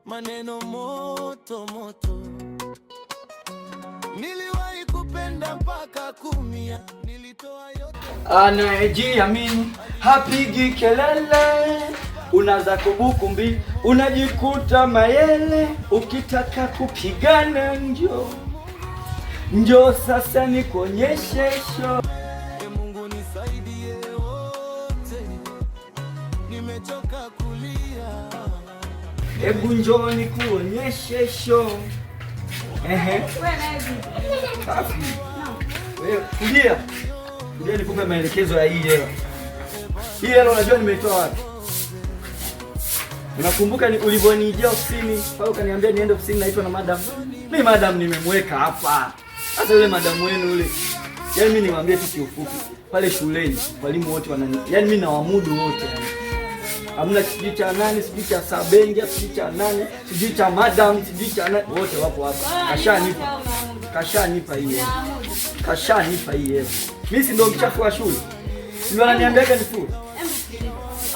Maneno moto moto. Niliwahi kupenda mpaka kumia, nilitoa yote. Anayejiamini hapigi kelele, unaza kubukumbi unajikuta mayele. Ukitaka kupigana njo njo, sasa nikuonyeshe show. E Mungu nisaidie wote, nimechoka kulia. Hebu njoo nikuonyeshe show. Ehe. Safi. Wewe kulia. Kulia nikupe maelekezo ya hii hela. Hii hela unajua nimeitoa wapi? Unakumbuka ni ulivyonijia ofisini, pale ukaniambia niende ofisini naitwa na madam. Mimi madam nimemweka hapa. Sasa yule madam wenu yule. Yaani mimi niwaambie tu kiufupi, pale shuleni walimu wote wanani, yaani mimi nawamudu wote yani. Hamna sijui cha nani, sijui cha Sabenja, sijui cha nani, sijui cha madam, sijui cha nani, wote wapo hapa. Kashanipa. Kashanipa hii hela. Kashanipa hii hela. Mimi si ndo mchafu wa shule. Ndio ananiambiaga nifue.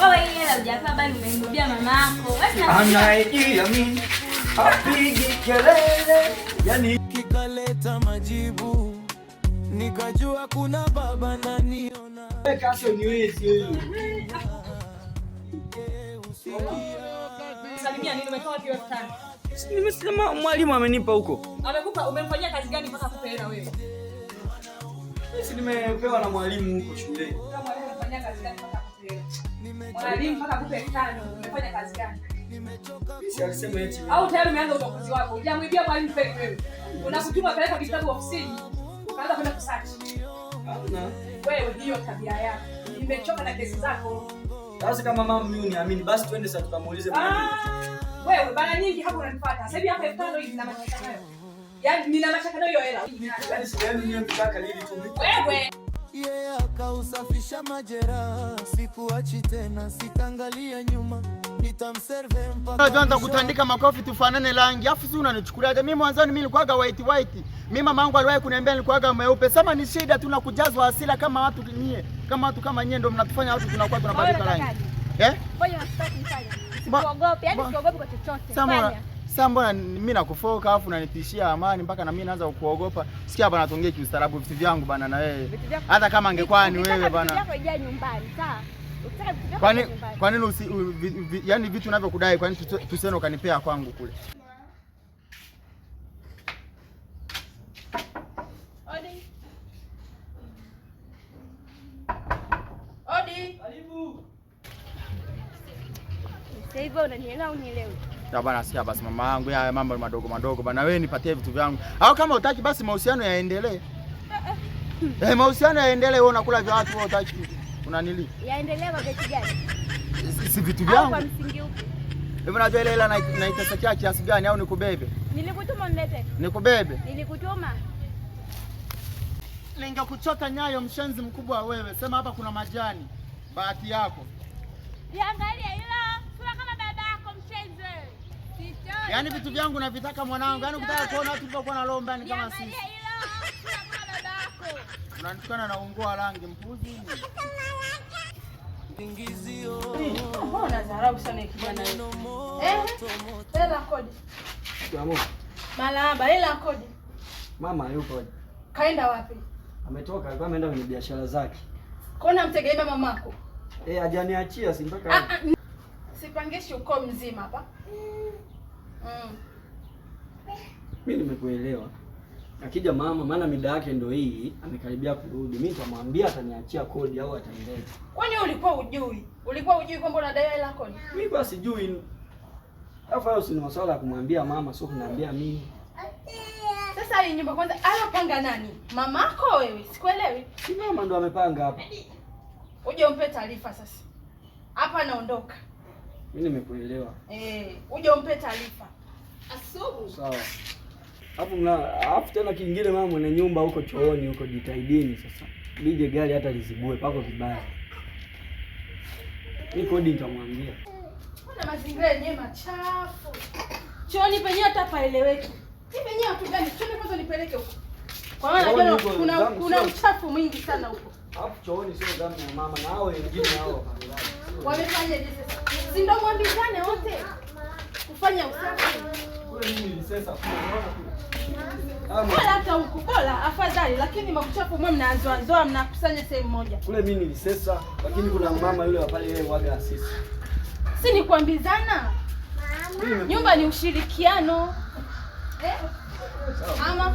Wewe hii hela hujapewa bali umemrudie mama yako. Wewe Anayejiamini hapigi kelele. Yaani Kikaleta majibu, nikajua kuna baba naniona. Kasho niwezi wewe. Salimia nini, umetoa wapi 5,000? Nimesema mwalimu amenipa huko. Amekupa, umemfanyia kazi gani mpaka akupe hela wewe? Mimi si nimepewa na mwalimu huko shuleni. Kama mwalimu amefanyia kazi gani mpaka akupe hela? Mwalimu mpaka akupe 5,000, umefanya kazi gani? Si alisema eti Au tayari umeanza uchaguzi wako? Hujamwibia mwalimu kweli wewe? Unakutuma peleka vitabu ofisini, ukaanza kwenda kusearch. Hamna. Wewe hiyo tabia yako. Nimechoka na kesi zako. Sasa kama mama mimi uniamini basi twende sasa tukamuulize mwalimu. Ah, wewe bana nyingi hapo unanifuata. Sasa hivi hapa 5,000 hivi nina mashaka nayo. Yaani nina mashaka nayo hiyo hela. Yaani shida yenu nyinyi mtaka lili tu. Wewe Yeye akausafisha majeraha, sikuachi tena, sitaangalia nyuma, nitamserve mpaka Tuanza kutandika makofi tufanane rangi. Afu si unanichukuliaje? Mimi mwanzoni mimi nilikuwaga white white. Mimi mama yangu aliwahi kuniambia nilikuwaga mweupe. Sema ni shida tu na kujazwa hasira kama watu nyie. Kama watu kama nyie ndio mnatufanya watu tunakuwa tunabadilika rangi. Eh? Fanya unachotaka kufanya. Sikuogopi, yaani sikuogopi kwa chochote. Sasa sasa mbona mimi nakufoka afu unanitishia amani mpaka na mimi naanza kukuogopa? Sikia bana, tuongee kiustaarabu vitu vyangu bana na wewe. Hata kama angekuwa ni wewe bana. Vitu vyako ijaa nyumbani, sawa? Ukitaka vitu vyako Kwani ijaa nyumbani. kwa nini usi yaani vitu unavyokudai kwa nini tusiende ukanipea kwangu kule? Odi. Odi. Karibu. Sasa hivi unanielewa au unielewi? Ya bana, sikia basi mama yangu, haya mambo ni madogo madogo bana, wewe nipatie vitu vyangu. Au kama hutaki basi mahusiano yaendelee. Eh, mahusiano yaendelee, wewe unakula vya watu, wewe hutaki. Unanili? Yaendelee kwa kitu gani? Si vitu Au vyangu. kwa msingi upi? Hivi unajua ile hela naitesekea kiasi gani au nikubebe? Nilikutuma unilete. Nikubebe? Nilikutuma. Ningekuchota nyayo mshenzi mkubwa wewe. Sema hapa kuna majani. Bahati yako. Liangalia hilo sura kama baba yako mshenzi wewe. Sichoki. Yaani vitu vyangu navitaka mwanangu. Yaani ukitaka kuona watu tulivyokuwa na roho mbaya ni kama Liangalia sisi. hilo sura kama baba yako. Unanitukana na ungoa rangi mpuzi. Mbona unadharau sana hii kijana wewe? Eh? Hela kodi. Shikamoo. Malaba, hela kodi. Mama yupo. Kaenda wapi? Ametoka, alikuwa ameenda kwenye biashara zake. Kwa nini unamtegemea mamako? Eh, hajaniachia si mpaka Ah, ah, sipangishi ukoo mzima hapa. Mimi nimekuelewa. Akija mama, maana mida yake ndio hii, amekaribia kurudi. Mimi nitamwambia ataniachia kodi au ataileta. Kwani wewe ulikuwa hujui? Ulikuwa hujui kwamba unadai hela kodi? Mimi basi sijui. Alafu hayo si ni masuala ya kumwambia mama, sio kuniambia mimi. Sasa hii nyumba kwanza alopanga nani? Mamako wewe? Sikuelewi. Si mama ndo amepanga hapa. Uje umpe taarifa sasa. Hapa naondoka. Mimi nimekuelewa. Eh, uje umpe taarifa. Asubu. Sawa. Alafu mna alafu tena kingine mama mwenye nyumba huko chooni huko jitahidini sasa. Lije gari hata lizibue pako vibaya. Mimi kodi nitamwambia. Mbona mazingira yenyewe machafu? Chooni penyewe hata paeleweki. Hii penyewe watu gani? Chooni kwanza nipeleke huko. Kwa maana Chooni najua huko, kuna zamu kuna sio- uchafu mwingi sana huko. Alafu chooni sio zamu ya mama na hao wengine hao wapangaji. Wamefanyaje sasa? Si ndio mwambizane wote? Kufanya usafi. Kule mimi nilisesa kule, unaona kule. Bora hata huku bora afadhali, lakini makuchafu mwe mnazoazoa mnakusanya sehemu moja. Kule mimi nilisesa, lakini kuna mama yule wa pale yeye waga sisi. Si ni kuambizana? Nyumba ni ushirikiano. Eh? Ama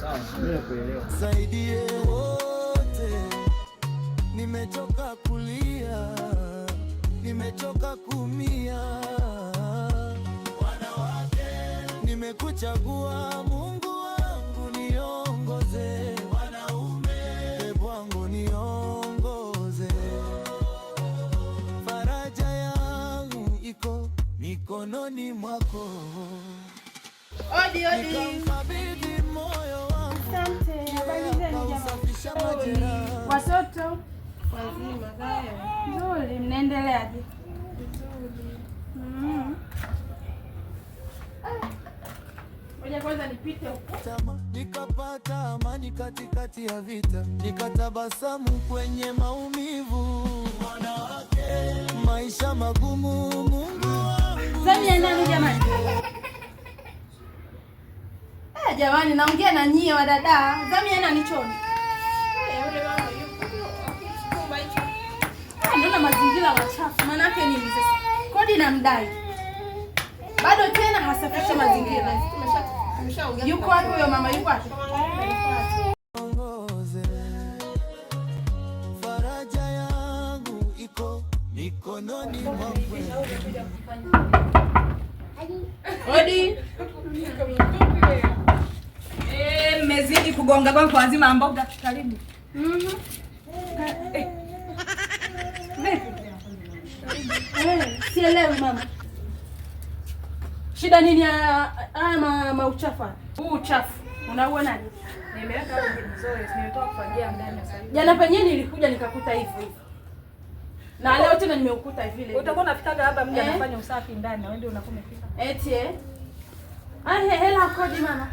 Sawa, mimi nakuelewa. Saidie wote, nimechoka kulia, nimechoka kumia. Wanawake, nimekuchagua Mungu wangu niongoze. Wanaume, Bwangu niongoze. Faraja yangu iko mikononi mwako. Odi odi. Nikamkabidhi moyo wangu. Asante. Habari zenu jamani? Kausafisha majeraha. Watoto wazima. Nzuri, mnaendeleaje? Vizuri. Ngoja kwanza nipite huko. Tama, nikapata amani katikati ya vita, nikatabasamu kwenye maumivu. Wanawake, maisha magumu, Mungu wangu Zamu ya nani jamani? Eh, jamani naongea na nyie wadada. Zamu ya nani chooni? Ah, naona mazingira machafu. Maana yake nini sasa? Kodi namdai. Bado tena hasafishi mazingira. Yuko wapi huyo mama? Yuko wapi? niongoze. Faraja yangu iko mikononi mwako. Odi. Eh, mmezidi kugonga gonga kwa wazima mboga. Karibu. Vipi? Sielewi mama. Shida nini haya mauchafu haya? Huu uchafu unauonaje? Nimeweka hapo vizuri, nimetoka kufagia ndani sasa hivi. Jana penyewe nilikuja nikakuta hivyo hivyo. Na leo tena nimeukuta vile. Utakuwa unafikaga hapa mja Eh. anafanya usafi ndani na wewe ndio unakuwa umefika. Eti eh. Ah, hela kodi mama.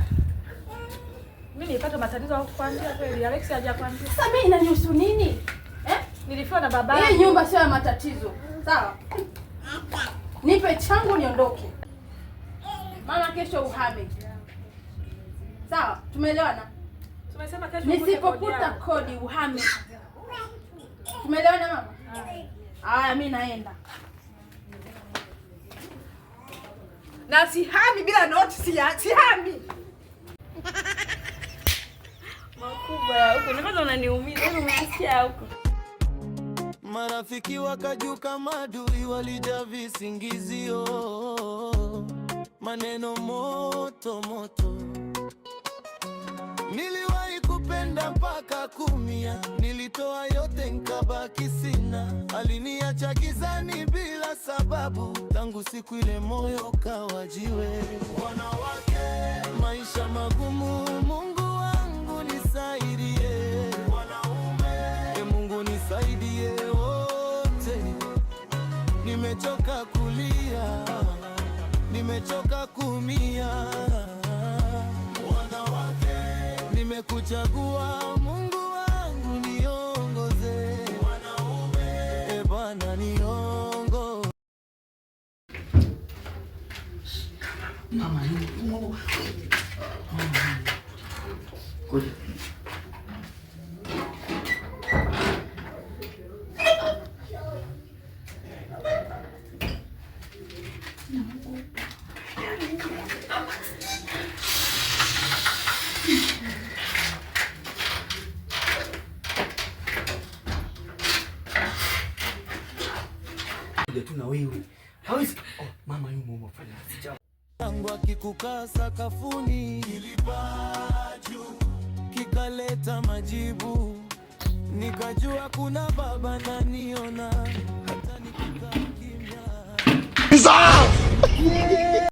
Mimi nilipata matatizo au kukwambia kweli? Alex hajakwambia. Sasa mimi inanihusu nini? Eh? Nilifiwa na baba. Hii nyumba sio ya matatizo. Sawa? Nipe changu niondoke. Mama kesho uhame. Sawa, tumeelewana? Tumesema kesho ukute kodi Nisipokuta yako. kodi uhame. Tumeelewana mama? Haya, mimi naenda. Na sihami bila noti, sihami. Makubwa ya huko. Ni kwanza unaniumiza. Yaani umesikia huko. Marafiki wakajuka, madui walijaa visingizio, maneno moto moto. Niliwahi kupenda mpaka kumia, nilitoa yote nkabaki sina. Aliniacha gizani bila sababu, tangu siku ile moyo kawa jiwe. Wanawake, maisha magumu, Mungu wangu nisaidie. Wanaume, Mungu nisaidie wote, nimechoka kulia, nimechoka kumia. Wanawake, nimekuchagua Mungu wangu niongoze. Wanaume, e Bwana niongoze. Mama yumo. Mama. Ngoja. Kuja tu na wewe. Hawezi. Oh, mama yumo humo, fanya sicha. Yangu akikukaa sakafuni, kilipaa juu kikaleta majibu, nikajua kuna baba naniona, hata nikikaa kimya.